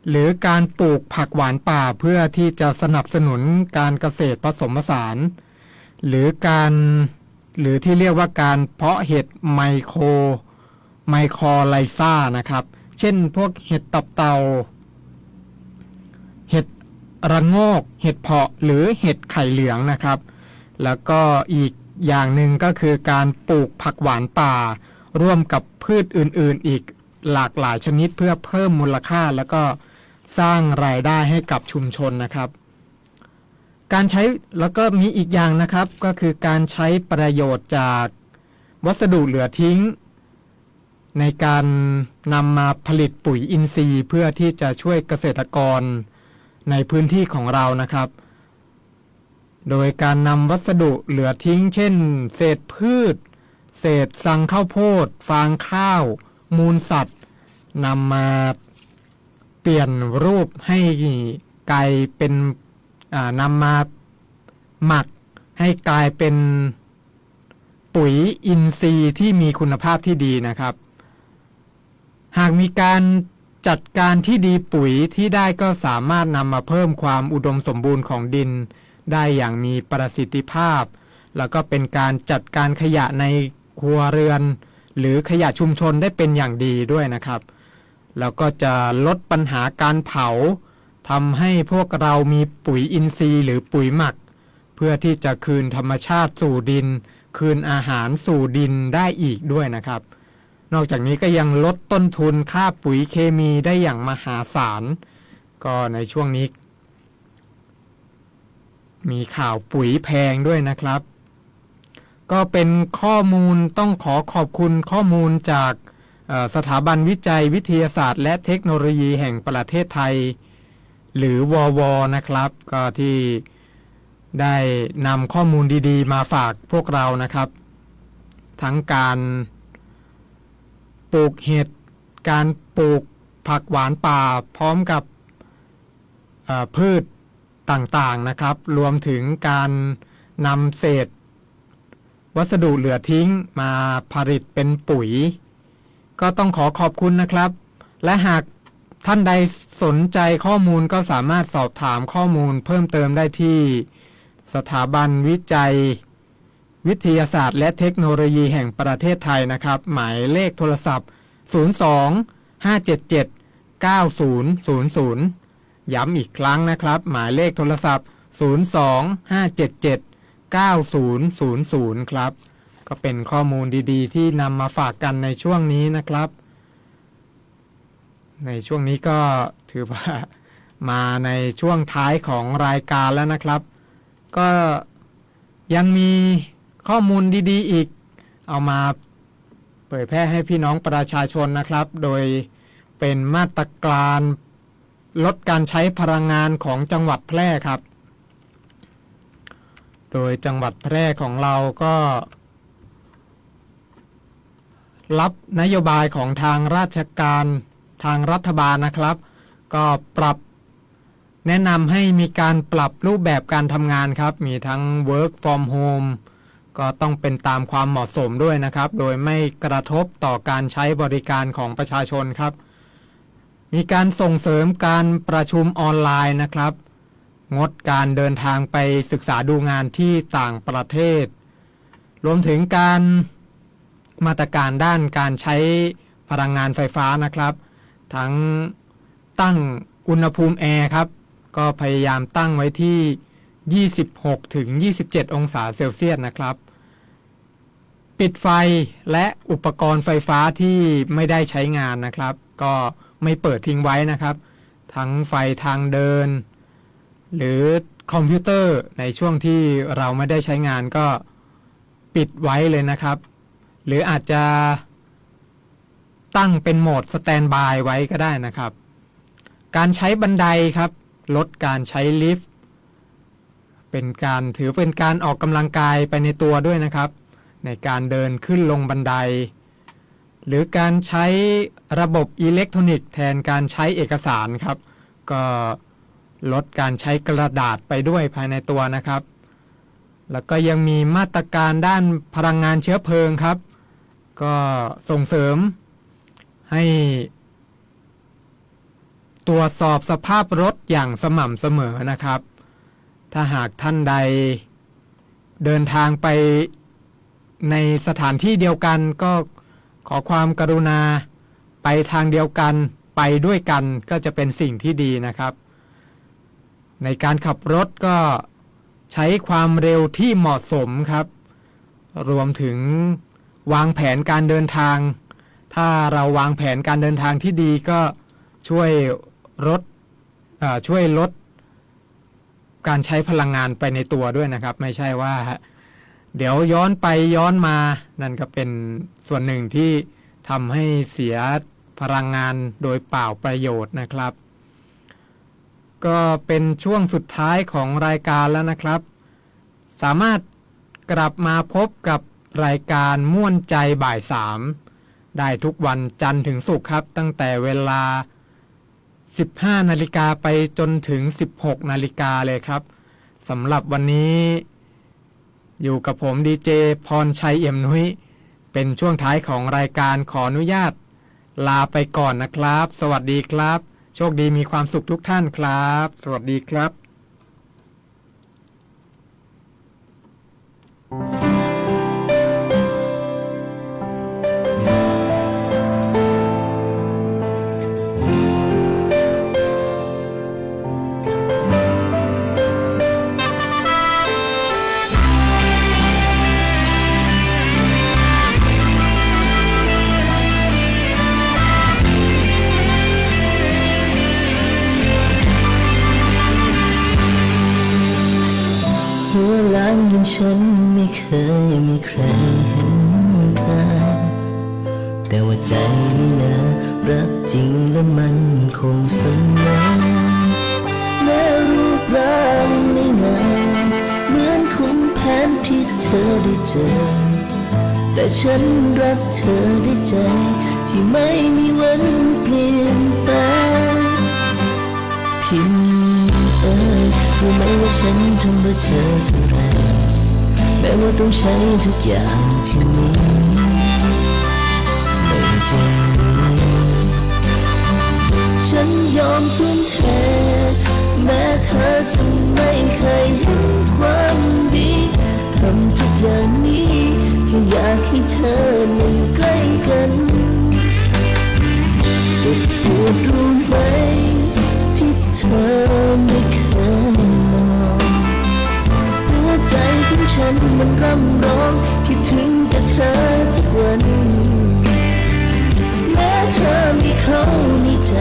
หรือการปลูกผักหวานป่า เพื่อที่จะสนับสนุนการเกษตรผสมผสาน หรือการ หรือที่เรียกว่าการเพาะเห็ดไมโคร ไมโครไลซานะครับ เช่นพวกเห็ดตับเต่า เห็ดระโงก เห็ดเผาะ หรือเห็ดไข่เหลืองนะครับ แล้วก็อีกอย่างหนึ่งก็คือการปลูกผักหวานป่า ร่วมกับพืชอื่นๆ อีกหลากหลายชนิด เพื่อเพิ่มมูลค่า แล้วก็สร้างรายได้ให้กับชุมชนนะครับ การใช้ แล้วก็มีอีกอย่างนะครับ ก็คือการใช้ประโยชน์จากวัสดุเหลือทิ้ง ในการนำมาผลิตปุ๋ยอินทรีย์ เพื่อที่จะช่วยเกษตรกรในพื้นที่ของเรานะครับ โดยการนำวัสดุเหลือทิ้ง เช่น เศษพืช เศษซังข้าวโพด ฟางข้าว มูลสัตว์ นำมาเปลี่ยนรูปให้กลายเป็น อ่า นำมาหมักให้กลายเป็นปุ๋ยอินทรีย์ที่มีคุณภาพที่ดีนะครับ หากมีการจัดการที่ดี ปุ๋ยที่ได้ก็สามารถนำมาเพิ่มความอุดมสมบูรณ์ของดินได้อย่างมีประสิทธิภาพ แล้วก็เป็นการจัดการขยะในครัวเรือน หรือขยะชุมชนได้เป็นอย่างดีด้วยนะครับ แล้วก็จะลดปัญหาการเผา ทำให้พวกเรามีปุ๋ยอินทรีย์หรือปุ๋ยหมัก เพื่อที่จะคืนธรรมชาติสู่ดิน คืนอาหารสู่ดินได้อีกด้วยนะครับ นอกจากนี้ก็ยังลดต้นทุนค่าปุ๋ยเคมีได้อย่างมหาศาล ก็ในช่วงนี้ มีข่าวปุ๋ยแพงด้วยนะครับ ก็เป็นข้อมูล ต้องขอขอบคุณข้อมูลจาก เอ่อ สถาบันวิจัยวิทยาศาสตร์และเทคโนโลยีแห่งประเทศไทย หรือ วว นะครับ ก็ที่ได้นำข้อมูลดีๆ มาฝากพวกเรานะครับ ทั้งการปลูกเห็ด การปลูกผักหวานป่า พร้อมกับ เอ่อ พืชต่างๆ นะครับ รวมถึงการนำเศษวัสดุเหลือทิ้งมาผลิตเป็นปุ๋ย ก็ต้องขอขอบคุณนะครับ และหากท่านใดสนใจข้อมูลก็สามารถสอบถามข้อมูลเพิ่มเติมได้ที่สถาบันวิจัยวิทยาศาสตร์และเทคโนโลยีแห่งประเทศไทยนะครับ หมายเลขโทรศัพท์ ศูนย์ สอง ห้า เจ็ด เจ็ด เก้า ศูนย์ ศูนย์ ศูนย์ ย้ำอีกครั้งนะครับ หมายเลขโทรศัพท์ ศูนย์ สอง ห้า เจ็ด เจ็ด เก้า ศูนย์ ศูนย์ ศูนย์ ครับ ก็เป็นข้อมูลดีๆ ที่นำมาฝากกันในช่วงนี้นะครับ ในช่วงนี้ก็ถือว่ามาในช่วงท้ายของรายการแล้วนะครับ ก็ยังมีข้อมูลดีๆ อีก เอามาเผยแพร่ให้พี่น้องประชาชนนะครับ โดยเป็นมาตรการลดการใช้พลังงานของจังหวัดแพร่ครับ โดยจังหวัดแพร่ของเราก็ รับนโยบายของทางราชการ ทางรัฐบาลนะครับ ก็ปรับ แนะนำให้มีการปรับรูปแบบการทำงานครับ มีทั้ง work from home ก็ต้องเป็นตามความเหมาะสมด้วยนะครับ โดยไม่กระทบต่อการใช้บริการของประชาชนครับ มีการส่งเสริมการประชุมออนไลน์นะครับ งดการเดินทางไปศึกษาดูงานที่ต่างประเทศ รวมถึงการ มาตรการด้านการใช้พลังงานไฟฟ้านะครับ ทั้งตั้งอุณหภูมิแอร์ครับ ก็พยายามตั้งไว้ที่ ยี่สิบหก ถึง ยี่สิบเจ็ด องศาเซลเซียสนะครับ ปิดไฟและอุปกรณ์ไฟฟ้าที่ไม่ได้ใช้งานนะครับ ก็ไม่เปิดทิ้งไว้นะครับ ทั้งไฟทางเดิน หรือคอมพิวเตอร์ในช่วงที่เราไม่ได้ใช้งานก็ ปิดไว้เลยนะครับ หรืออาจจะตั้งเป็นโหมดสแตนด์บายไว้ก็ได้นะครับ การใช้บันไดครับ ลดการใช้ลิฟต์ เป็นการ ถือเป็นการออกกำลังกายไปในตัวด้วยนะครับ ในการเดินขึ้นลงบันได หรือการใช้ระบบอิเล็กทรอนิกส์แทนการใช้เอกสารครับ ก็ลดการใช้กระดาษไปด้วยภายในตัวนะครับ แล้วก็ยังมีมาตรการด้านพลังงานเชื้อเพลิงครับ ก็ส่งเสริมให้ตรวจสอบสภาพรถอย่างสม่ำเสมอนะครับ ถ้าหากท่านใดเดินทางไปในสถานที่เดียวกัน ก็ขอความกรุณาไปทางเดียวกัน ไปด้วยกัน ก็จะเป็นสิ่งที่ดีนะครับ ในการขับรถก็ใช้ความเร็วที่เหมาะสมครับ รวมถึงวางแผนการเดินทาง ถ้าเราวางแผนการเดินทางที่ดีก็ช่วยลด เอ่อ ช่วยลดการใช้พลังงานไปในตัวด้วยนะครับ ไม่ใช่ว่าเดี๋ยวย้อนไปย้อนมา นั่นก็เป็นส่วนหนึ่งที่ทำให้เสียพลังงานโดยเปล่าประโยชน์นะครับ ก็เป็นช่วงสุดท้ายของรายการแล้วนะครับ สามารถกลับมาพบกับรายการม่วนใจบ่ายสามได้ทุกวันจันทร์ถึงศุกร์ครับ ตั้งแต่เวลา สิบห้านาฬิกาไปจนถึง สิบหกนาฬิกาเลยครับ สำหรับวันนี้อยู่กับผมดีเจพรชัย เอี่ยมนุ้ย เป็นช่วงท้ายของรายการ ขออนุญาตลาไปก่อนนะครับ สวัสดีครับ โชคดีมีความสุขทุกท่านครับ สวัสดีครับ หัวล้านอย่างฉันไม่เคยมีใครเห็นค่า แต่ว่าใจนี่นะรักจริงและมันคงเสมอ แม้รูปร่างไม่งามเหมือนขุนแผนที่เธอได้เจอ แต่ฉันรักเธอด้วยใจที่ไม่มีวันเปลี่ยนแปลง พิมพ์เอ่ย รู้ไหมว่าฉันทำเพื่อเธอเท่าไร แม้ว่าต้องใช้ทุกอย่างที่มี ไม่ใช่ ฉันยอมทุ่มเท แม้เธอจะไม่เคยเห็นความดี ทำทุกอย่างนี้แค่อยากให้เธอมาอยู่ใกล้กัน เจ็บปวดรู้ไหม ที่เธอไม่เคยมอง หัวใจของฉันมันร่ำร้อง คิดถึงแต่เธอทุกวัน แม้เธอมีเขาในใจ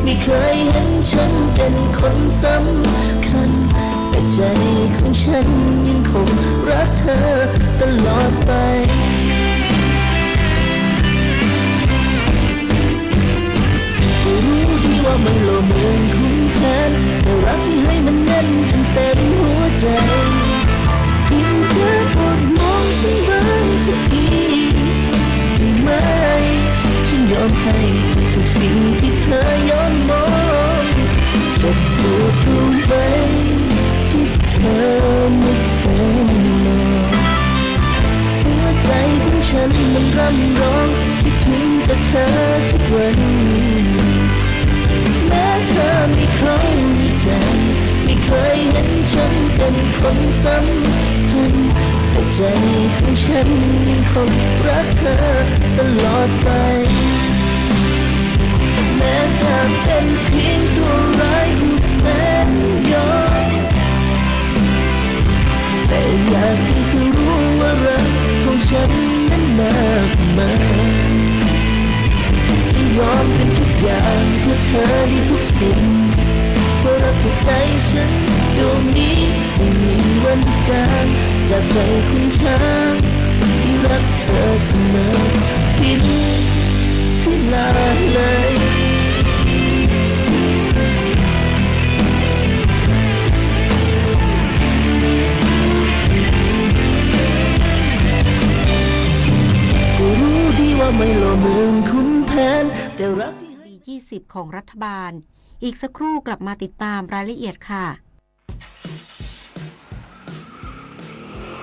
ไม่เคยเห็นฉันเป็นคนสำคัญ แต่ใจของฉันยังคงรักเธอตลอดไป รู้ดีว่ามันหล่อเหมือนขุนแผน แต่รักที่ให้มันแน่นจนเต็มหัวใจ ยิ่งเธอโปรดมองฉันบ้างสักทีได้ไหม ฉันยอมให้ทุกสิ่งที่เธอยอมมอง จะปวดรู้ไหม ที่เธอไม่เคยมอง หัวใจของฉันมันร่ำร้องคิดถึงแต่เธอทุกวัน แม้เธอมีเขาในใจ ไม่เคยเห็นฉันเป็นคนสำคัญ แต่ใจของฉันยังคงรักเธอตลอดไป แม้จะเป็นเพียงตัวร้ายผู้แสนยอม แต่อยากให้เธอรู้ว่ารักของฉันนั้นมากมาย ที่ยอมเป็นทุกอย่างเพื่อเธอในทุกสิ่ง เพราะรักจากใจฉันดวงนี้ไม่มีวันจาง จากใจของฉัน เสมอ พินพิลาเลย ก็ฮู้ดีว่าไม่หล่อเหมือนขุนแผน แต่รักที่ให้ ปียี่สิบของรัฐบาล อีกสักครู่กลับมาติดตามรายละเอียดค่ะ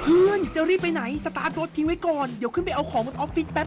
เพื่อน จะรีบไปไหน สตาร์ทรถทิ้งไว้ก่อน เดี๋ยวขึ้นไปเอาของบนออฟฟิศแป๊บ